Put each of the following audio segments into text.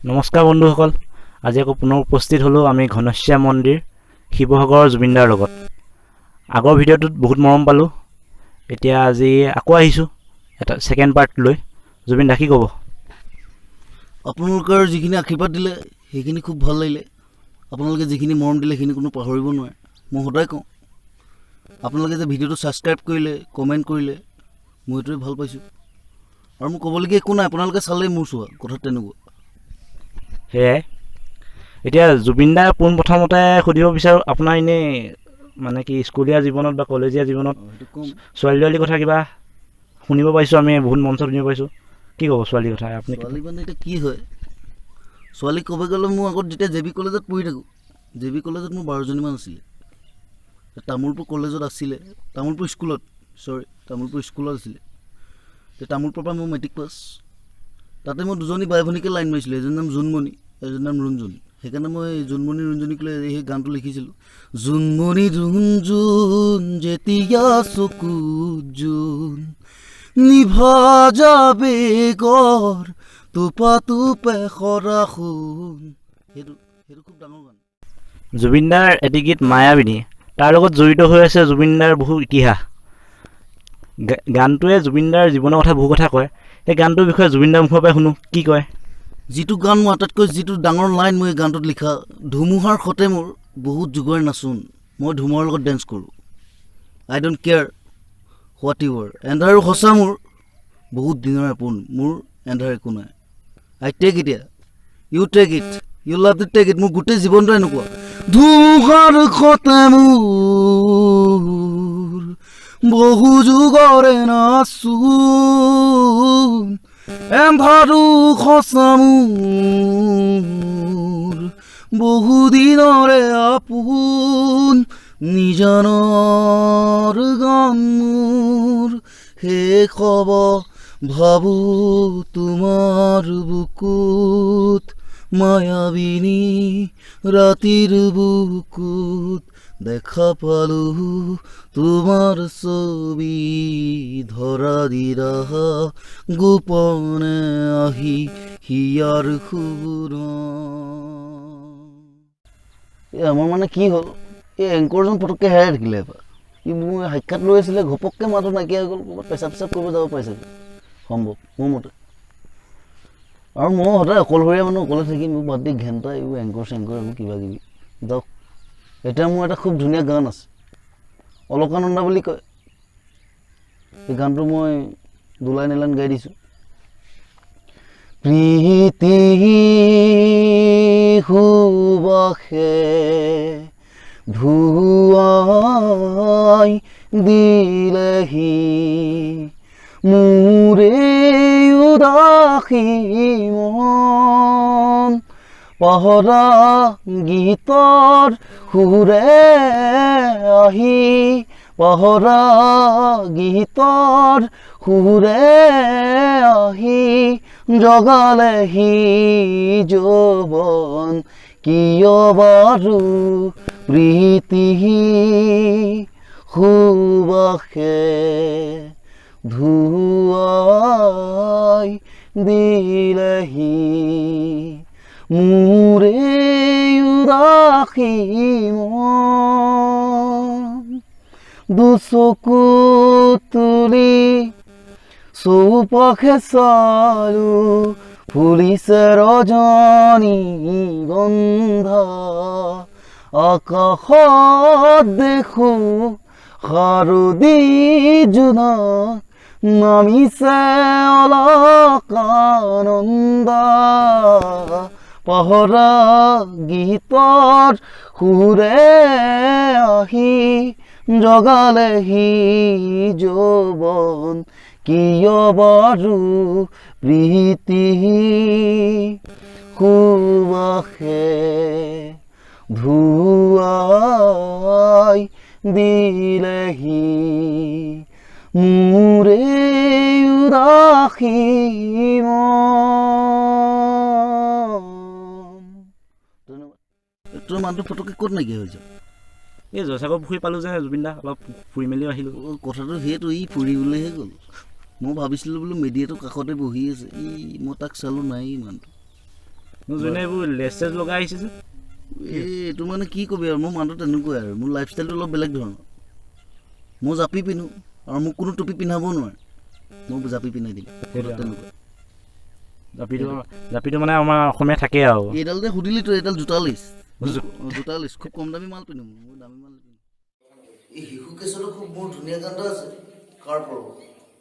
নমস্কাৰ বন্ধুসকল, আজি আকৌ পুনৰ উপস্থিত হ'লোঁ আমি ঘনশ্যাম মন্দিৰ শিৱসাগৰৰ জুবিনদাৰ লগত। আগৰ ভিডিঅ'টোত বহুত মৰম পালোঁ, এতিয়া আজি আকৌ আহিছোঁ এটা ছেকেণ্ড পাৰ্ট লৈ। জুবিন দা কি ক'ব? আপোনালোকৰ যিখিনি আশীৰ্বাদ দিলে সেইখিনি খুব ভাল লাগিলে। আপোনালোকে যিখিনি মৰম দিলে সেইখিনি কোনো পাহৰিব নোৱাৰে। মই সদায় কওঁ, আপোনালোকে যে ভিডিঅ'টো ছাবস্ক্ৰাইব কৰিলে, কমেণ্ট কৰিলে, মই এইটোৱে ভাল পাইছোঁ। আৰু মোৰ ক'বলগীয়া একো নাই, আপোনালোকে চালেই মোৰ চোৱা কথা তেনেকুৱা। সেয়াই এতিয়া জুবিন দা পোনপ্ৰথমতে সুধিব বিচাৰোঁ, আপোনাৰ এনেই মানে কি স্কুলীয়া জীৱনত বা কলেজীয়া জীৱনত সেইটো কম ছোৱালী ছোৱালীৰ কথা কিবা শুনিব পাইছোঁ, আমি বহুত মঞ্চত শুনিব পাইছোঁ, কি ক'ব ছোৱালীৰ কথা আপুনি? ছোৱালী মানে এতিয়া কি হয়, ছোৱালী ক'ব গ'লে মোৰ আগত যেতিয়া জে বি কলেজত পঢ়ি থাকোঁ, জে বি কলেজত মোৰ 12জনীমান আছিলে। তামোলপুৰ কলেজত আছিলে, তামোলপুৰ স্কুলত, চৰি, তামোলপুৰ স্কুলত আছিলে। তামোলপুৰৰ পৰা মই মেট্ৰিক পাছ। তাতে মই দুজনী বাই ভনীকে লাইন মাৰিছিলোঁ, এজনীৰ নাম জোনমণি, এজনীৰ নাম ৰুণজুন। সেইকাৰণে মই জোনমণি ৰুণজুনিক লৈ সেই গানটো লিখিছিলোঁ। জোনমণি ৰুণজুন যেতিয়া চকুত জোন, নিভা যাবে গৰ টোপা টোপে সৰা সোণ। সেইটো খুব ডাঙৰ গান। জুবিনদাৰ এটি গীত মায়াবিনী, তাৰ লগত জড়িত হৈ আছে জুবিনদাৰ বহু ইতিহাস। গানটোৱে জুবিনদাৰ জীৱনৰ কথা বহু কথা কয়। সেই গানটোৰ বিষয়ে জুবিনদাৰ মুখৰ পৰাই শুনো কি কয়। যিটো গান মোৰ আটাইতকৈ যিটো ডাঙৰ লাইন মই এই গানটোত লিখা, ধুমুহাৰ সতে মোৰ বহুত যুগৰে নাচোন, মই ধুমুহাৰ লগত ডেন্স কৰোঁ। I don't care what you are. এন্ধাৰো সঁচা মোৰ বহুত দিনৰ আপোন, মোৰ এন্ধাৰ একো নাই। I take it, you take it, you love to take it. মোৰ গোটেই জীৱনটো এনেকুৱা। ধুমুহাৰ সতে মোৰ বহু যুগৰে নাচোন, এন্ধাৰো সঁচা মোৰ বহুদিনৰে আপোন, নিজানৰ গান মোৰ শেষ হ'ব ভাবো তোমাৰ বুকুত, মায়াবিনী ৰাতিৰ বুকুত দেখা পালো তোমাৰ ছবি, ধৰা দিলা গোপনে আহি হিয়াৰ সুৰ। এই আমাৰ মানে কি হ'ল, এই এংকৰজন পটককৈ হেৰাই থাকিলে এবাৰ। ই মোৰ সাক্ষাৎ লৈ আছিলে, ঘপককৈ মাতো নাইকিয়া হৈ গ'ল। ক'ৰবাত পেচাব চেচাব কৰিব যাব পাৰিছে সম্ভৱ মোৰ মতে। আৰু মই সদায় অকলশৰীয়া মানুহ, অকলে থাকিম, মোৰ বাদ দি ঘেণ্টা এইবোৰ এংকৰ চেংকৰ এইবোৰ কিবা কিবি যাওক। এতিয়া মোৰ এটা খুব ধুনীয়া গান আছে, অলকানন্দা বুলি কয়। এই গানটো মই দুলাইন এলাইন গাই দিছোঁ। প্ৰীতি সুবাসে ধুৱাই দিলেহি মোৰে উদাসী মন, পাহৰা গীতৰ সুৰে আহি, পাহৰা গীতৰ সুৰে আহি জগালেহি যৌৱন, কিয় বাৰু প্ৰীতি সুবাসে ধুৱাই দিলেহি মোৰে উদাসী মন। দুচকু তুলি চৌপাশে চালো, ফুলিছে ৰজনী গন্ধা, আকাশত দেখো শাৰদী জোনাক নামিছে অলকানন্দা, পাহৰা গীতৰ সুৰে আহি জগালেহি যৌৱন, কিয় বাৰু প্ৰীতি সুবাসে ধুৱাই দিলেহি মোৰে উদাসী মন। ধন্যবাদ। তোৰ মানুহটো ফটককৈ ক'ত নাইকিয়া হৈ যায়? এই জয়সাগৰ পুখুৰী পালোঁ যে জুবিন দা, অলপ ফুৰি মেলিও আহিলোঁ। কথাটো সেইটো, ই ফুৰিবলৈহে গ'ল। মই ভাবিছিলোঁ বোলো মেডিয়াটোৰ কাষতে বহি আছে ই, মই তাক চালোঁ নাই মানুহটো। যোনে এইবোৰ লেছ চেছ লগাই আহিছে যে। এই এইটো মানে কি কবি আৰু, মোৰ মানুহটো তেনেকুৱাই আৰু, মোৰ লাইফষ্টাইলটো অলপ বেলেগ ধৰণৰ। মই জাপি পিন্ধো আৰু মোক কোনো টুপি পিন্ধাবও নোৱাৰে, মই জাপি পিন্ধাই দিম তেনেকুৱা। জাপিটো মানে আমাৰ অসমীয়া থাকে আৰু। এইডাল যে সুধিলি তই, এইডাল জোতা লিষ্ট, জোতা লিষ্ট। খুব কম দামী মাল পিন্ধো, মই দামী মাল পিন্ধো। এই শিশু কেছতো খুব মোৰ ধুনীয়া গান এটা আছে, কাৰ পৰশ,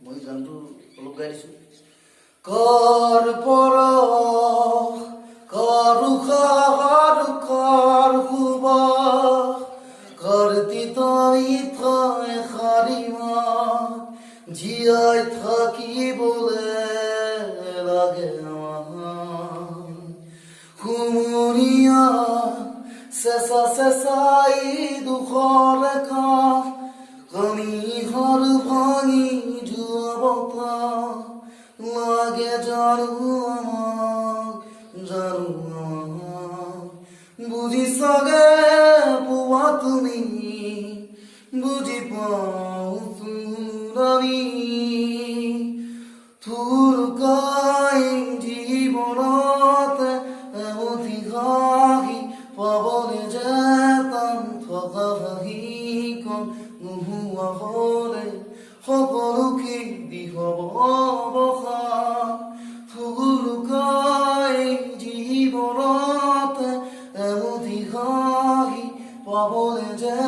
মই গানটো অলপ গাই দিছোঁ। কাৰ পৰশ কাৰ উশাহ কাৰ সুবাস কাৰ তিতাই এষাৰি মাত জীয়াই থাকিবলে লাগে হুমুনিয়া চেঁচা চেঁচাই দুখৰ কাষ কণীহৰ ভাঙি যোৱা বতাহ লাগে জানো আমাক, জানো আমাক। বুজি চাগে পোৱা তুমি, বুজি পাওঁচোন আমি থুৰুকাই জীৱনতে এমুঠি হাঁহি পাবলে যে টান থকা হাঁহিকণ নোহোৱা হ'লে সকলোখিনি হ'ব অৱসান। থুৰুকাই জীৱনতে এমুঠি হাঁহি পাবলে যে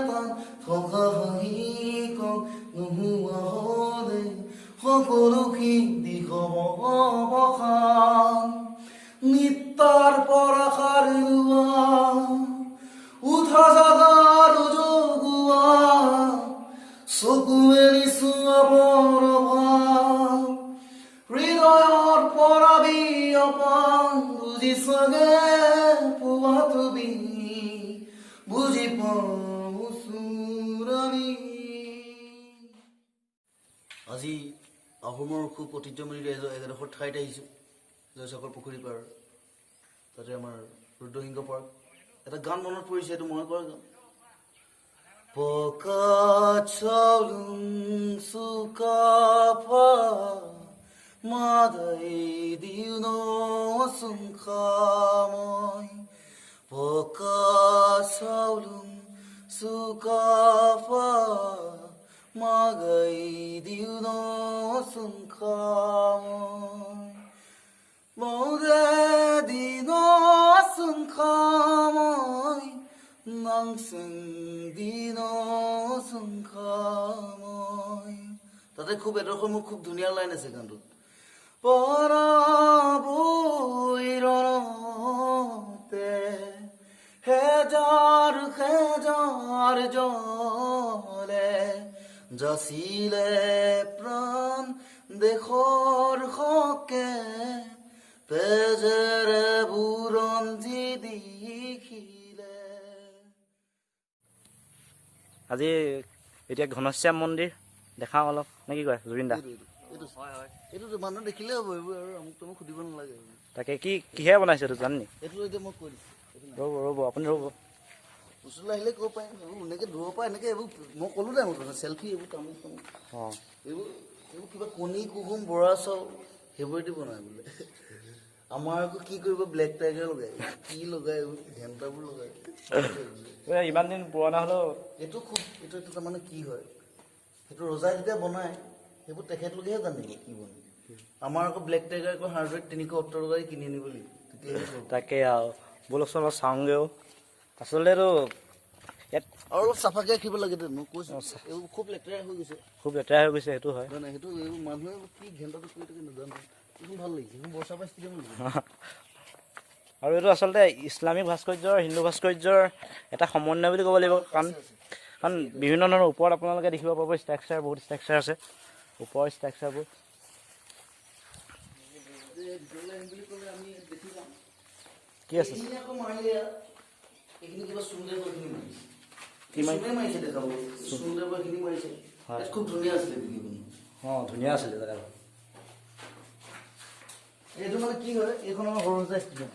টান থকা হাঁহিকণ নোহোৱা হ'লে সকলোখিনি হ'ব অৱসান। নিত্যাৰ পৰা সাৰ লোৱা উঠা জাগাৰ জগোৱা চকু মেলি চোৱা বৰভাৱ হৃদয়ৰ পৰা বিয়পা বুজি চাগে পোৱা তুমি, বুজি পাওঁচোন আমি। আজি আহোমৰ খুব ঐতিহ্যমণ্ডিত এডোখৰ ঠাইত আহিছোঁ, জয়সাগৰ পুখুৰী পাৰ, তাতে আমাৰ ৰুদ্ৰসিংহ পাৰ্ক। এটা গান মনত পৰিছে, এইটো মই কৰা গান। পকা চাউলুং চুকাফা মাদাই দিউ চুংখাময়, পকা চাউলুং চুকাফা মাগাই দিউ চুংখাময়, মৌদে দিন চুংখাময় নাংচেং দিন চুংখাময়। তাতে খুব এডোখৰ মোৰ খুব ধুনীয়া লাইন আছে গানটোত। পৰাবৈৰণতে হেজাৰ হেজাৰ জলে যাচিলে প্ৰাণ দেশৰ হকে তেজেৰে বুৰঞ্জী দিখিলে। আজি এতিয়া ঘনশ্যাম মন্দিৰ দেখাওঁ অলপ, নে কি কয় জুবিন দা? এইটো মানুহ দেখিলে হ'ব, এইবোৰ আৰু আমুক তামুক সুধিব নালাগে। তাকে কি কিহে বনাইছে এইটো জানি? এইটো এতিয়া মই কৈ দিছোঁ। ৰ'ব ৰ'ব আপুনি ৰ'ব, ওচৰলৈ আহিলে ক'ব পাৰিম। এইবোৰ এনেকৈ দূৰৰ পৰা এনেকৈ এইবোৰ মই ক'লো নাই, মোৰ চেলফি এইবোৰ তামোক তামোক অঁ এইবোৰ এইবোৰ কিবা কণী কুহুম বৰা চাউল সেইবোৰেদি বনায় বোলে। আমাৰ আকৌ কি কৰিব, ব্লেক টাইগাৰ লগায়, কি লগায় এইবোৰ ঘেণ্টাবোৰ লগায়। ইমান দিন পুৰণা হ'লেও এইটো খুব এইটো এইটো তাৰমানে কি হয়, সেইটো ৰজাই যেতিয়া বনায় সেইবোৰ তেখেতলোকেহে জানিব কি বনায়। আমাৰ আকৌ ব্লেক টাইগাৰ আকৌ হাৰ্ডৱেৰ 370 টকা দি কিনি আনিব লাগিব। তাকে আৰু ব'লকচোন অলপ চাওঁগৈও। আচলতে এইটো ইয়াত আৰু অলপ চাফাকৈ ৰাখিব লাগে দেই, মই কৈছোঁ এইবোৰ খুব লেতেৰা হৈ গৈছে, খুব লেতেৰা হৈ গৈছে। সেইটো হয়, নাই সেইটো এইবোৰ মানুহে কি ঘেণ্টাটো কৰি থাকে নাজানো। এইখন ভাল লাগিছে, এইখন বৰচাপা ষ্টেডিয়াম লাগিছে। আৰু এইটো আচলতে ইছলামিক ভাস্কৰ্যৰ হিন্দু ভাস্কৰ্যৰ এটা সমন্বয় বুলি ক'ব লাগিব। কাৰণ কাৰণ বিভিন্ন ধৰণৰ ওপৰত আপোনালোকে দেখিব পাব ষ্ট্ৰাকচাৰ, বহুত ষ্ট্ৰাকচাৰ আছে ওপৰৰ ষ্ট্ৰাকচাৰবোৰ। কি আছে? অঁ ধুনীয়া আছিলে জেগাটো। এইটো মানে কি হয়, এইখন আমাৰ সৰু সজাই ষ্টেডিয়াম।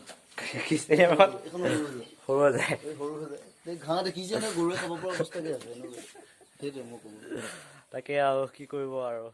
ষ্টেডিয়ামত এইখন সৰু সজাই, সৰু সজাই, এই সৰু সজাই। এই ঘাঁহ দেখিছে নে, গৰুৱে খাব পৰা অৱস্থাকে আছে। সেইটোৱে মই ক'ব। তাকে আৰু কি কৰিব আৰু।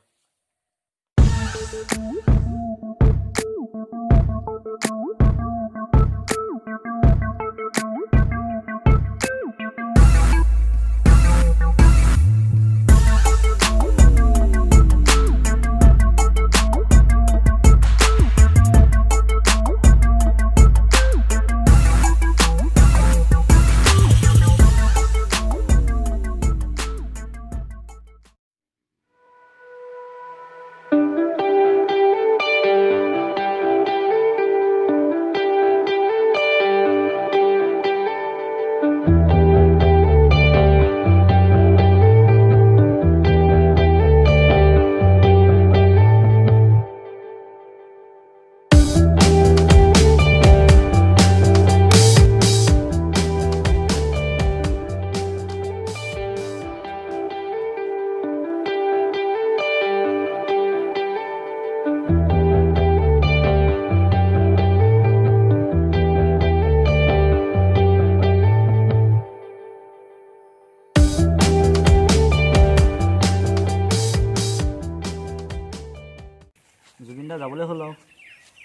জুবিন দা যাবলৈ হ'ল আৰু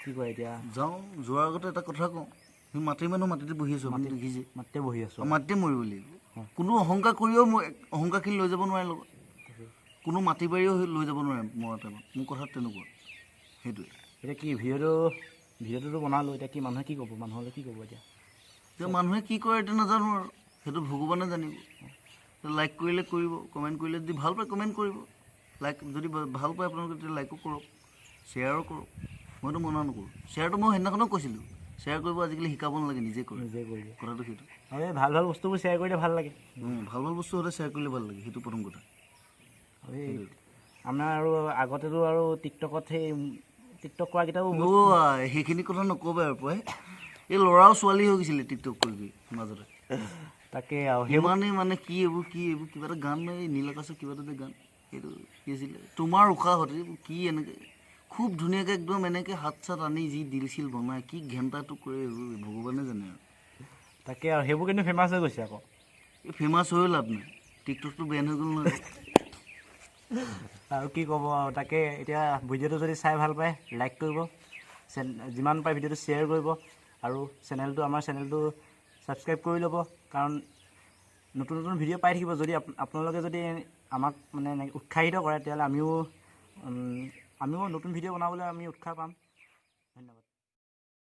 কি কয় এতিয়া। যাওঁ, যোৱাৰ আগতে এটা কথা কওঁ, সি মাটিৰ মানুহ, মাটিতে বহি আছোঁ, আপুনি দেখিছে, মাটিতে বহি আছোঁ, মাটিতে মৰিব লাগিব। কোনো অহংকাৰ কৰিও অহংকাৰখিনি লৈ যাব নোৱাৰে লগত, কোনো মাটি বাৰীও লৈ যাব নোৱাৰে মৰা টাইমত। মোৰ কথাত তেনেকুৱা, সেইটোৱে। এতিয়া কি ভিডিঅ'টোতো বনালোঁ, এতিয়া কি মানুহে কি ক'ব, মানুহলৈ কি ক'ব এতিয়া? এতিয়া মানুহে কি কৰে এতিয়া নাজানো আৰু, সেইটো ভগৱানে জানিব। লাইক কৰিলে কৰিব, কমেণ্ট কৰিলে যদি ভাল পায় কমেণ্ট কৰিব, লাইক যদি ভাল পায় আপোনালোকে তেতিয়া লাইকো কৰক, শ্বেয়াৰো কৰক, মইতো মনা নকৰোঁ। শ্বেয়াৰটো মই সেইদিনাখনো কৈছিলোঁ, শ্বেয়াৰ কৰিব আজিকালি শিকাব নালাগে, নিজে কৰে, নিজে কৰি দিয়ে কথাটো সেইটো। আৰু এই ভাল ভাল বস্তুবোৰ শ্বেয়াৰ কৰিলে ভাল লাগে। ভাল ভাল বস্তু সদায় শ্বেয়াৰ কৰিলে ভাল লাগে, সেইটো প্ৰথম কথা। আৰু এই আমাৰ আৰু আগতেতো আৰু টিকটকত সেই টিকটক কৰাকেইটাও সেইখিনি কথা নক'ব আৰু প্ৰায় এই ল'ৰাও ছোৱালী হৈ গৈছিলে টিকটক কৰি মাজতে। তাকে আৰু সিমানেই মানে কি এইবোৰ কিবা এটা গান, এই নীল আকাশৰ কিবা এটা গান, সেইটো কি আছিলে, তোমাৰ উশাহত, এইবোৰ কি এনেকৈ খুব ধুনীয়াকৈ একদম এনেকৈ হাত চাত আনি যি দিল চিল বনাই কি ঘেণ্টাটো কৰে এইবোৰ ভগৱানে জানে আৰু। তাকে আৰু সেইবোৰ কিন্তু ফেমাছ হৈ গৈছে আকৌ। এই ফেমাছ হৈও লাভ নাই, টিকটকটো বেন হৈ গ'ল নহয়। আৰু কি ক'ব আৰু, তাকে এতিয়া ভিডিঅ'টো যদি চাই ভাল পায় লাইক কৰিব, যিমান পাৰে ভিডিঅ'টো শ্বেয়াৰ কৰিব, আৰু আমাৰ চেনেলটো ছাবস্ক্ৰাইব কৰি ল'ব, কাৰণ নতুন নতুন ভিডিঅ' পাই থাকিব। যদি আপোনালোকে যদি আমাক মানে উৎসাহিত কৰে, তেতিয়াহ'লে আমিও নতুন ভিডিঅ' বনাবলৈ আমি উৎসাহ পাম। ধন্যবাদ।